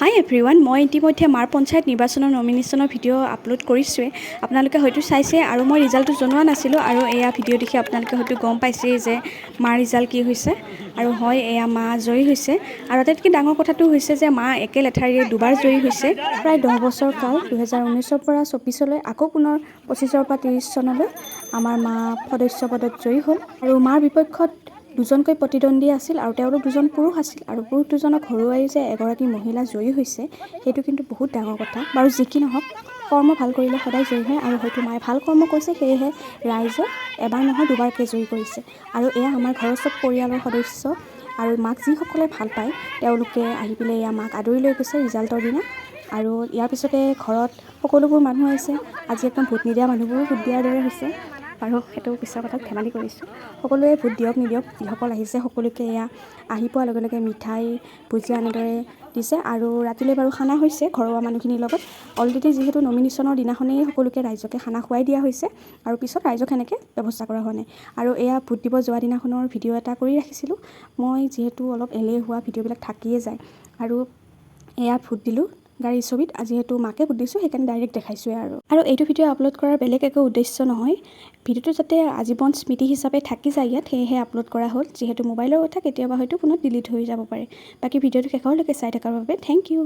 হাই everyone, মই ইতিমধ্যে মাৰ পঞ্চায়ত নিৰ্বাচনৰ নমিনেশ্যনৰ ভিডিঅ' আপলোড কৰিছোঁৱেই। আপোনালোকে হয়তো চাইছে আৰু মই ৰিজাল্টটো জনোৱা নাছিলোঁ। আৰু এয়া ভিডিঅ' দেখি আপোনালোকে হয়তো গম পাইছেই যে মাৰ ৰিজাল্ট কি হৈছে। আৰু হয়, এয়া মা জয়ী হৈছে। আৰু আটাইতকৈ ডাঙৰ কথাটো হৈছে যে মা একে লেঠাৰিয়ে দুবাৰ জয়ী হৈছে। প্ৰায় 10 বছৰ কাল, 2019ৰ পৰা 24লৈ, আকৌ পুনৰ 25ৰ পৰা 30 চনলৈ আমাৰ মা সদস্য পদত জয়ী হ'ল। আৰু মাৰ বিপক্ষত দুজনকৈ প্ৰতিদ্বন্দ্বী আছিল আৰু তেওঁলোক দুজন পুৰুষ আছিল। আৰু পুৰুষ দুজনক হৰুৱাই যে এগৰাকী মহিলা জয়ী হৈছে, সেইটো কিন্তু বহুত ডাঙৰ কথা। বাৰু যি কি নহওক, কৰ্ম ভাল কৰিলে সদায় জয়ী হয়। আৰু হয়তো মায়ে ভাল কৰ্ম কৰিছে, সেয়েহে ৰাইজে এবাৰ নহয়, দুবাৰকৈ জয়ী কৰিছে। আৰু এয়া আমাৰ ঘৰৰ চব পৰিয়ালৰ সদস্য আৰু মাক যিসকলে ভাল পায়, তেওঁলোকে আহি পেলাই এয়া মাক আদৰি লৈ গৈছে ৰিজাল্টৰ দিনা। আৰু ইয়াৰ পিছতে ঘৰত সকলোবোৰ মানুহ আহিছে। আজি একদম ভোট নিদিয়া মানুহবোৰো ভোট দিয়াৰ দৰে হৈছে। বাৰু, সেইটো পিছৰ কথাত ধেমালি কৰিছোঁ। সকলোৱে ভোট দিয়ক নিদিয়ক, যিসকল আহিছে সকলোকে এয়া আহি পোৱাৰ লগে লগে মিঠাই, ভুজিয়া এনেদৰে দিছে। আৰু ৰাতিলৈ বাৰু খানা হৈছে ঘৰুৱা মানুহখিনিৰ লগত। অলৰেডি যিহেতু নমিনেশ্যনৰ দিনাখনেই সকলোকে ৰাইজকে খানা খুৱাই দিয়া হৈছে আৰু পিছত ৰাইজক সেনেকৈ ব্যৱস্থা কৰা হোৱা নাই। আৰু এয়া ভোট দিব যোৱা দিনাখনৰ ভিডিঅ' এটা কৰি ৰাখিছিলোঁ মই, যিহেতু অলপ এলেহুৱা, ভিডিঅ'বিলাক থাকিয়ে যায়। আৰু এয়া ভোট দিলোঁ গাড়ীৰ ছবিত। যিহেতু মাকে ভোট দিছোঁ, সেইকাৰণে ডাইৰেক্ট দেখাইছোঁৱে। আৰু এইটো ভিডিঅ' আপলোড কৰাৰ বেলেগ একো উদ্দেশ্য নহয়, ভিডিঅ'টো যাতে আজীৱন স্মৃতি হিচাপে থাকি যায় ইয়াত, সেয়েহে আপলোড কৰা হ'ল। যিহেতু মোবাইলৰ কথা, কেতিয়াবা হয়তো ফোনত ডিলিট হৈ যাব পাৰে। বাকী ভিডিঅ'টো শেষৰলৈকে চাই থকাৰ বাবে thank U.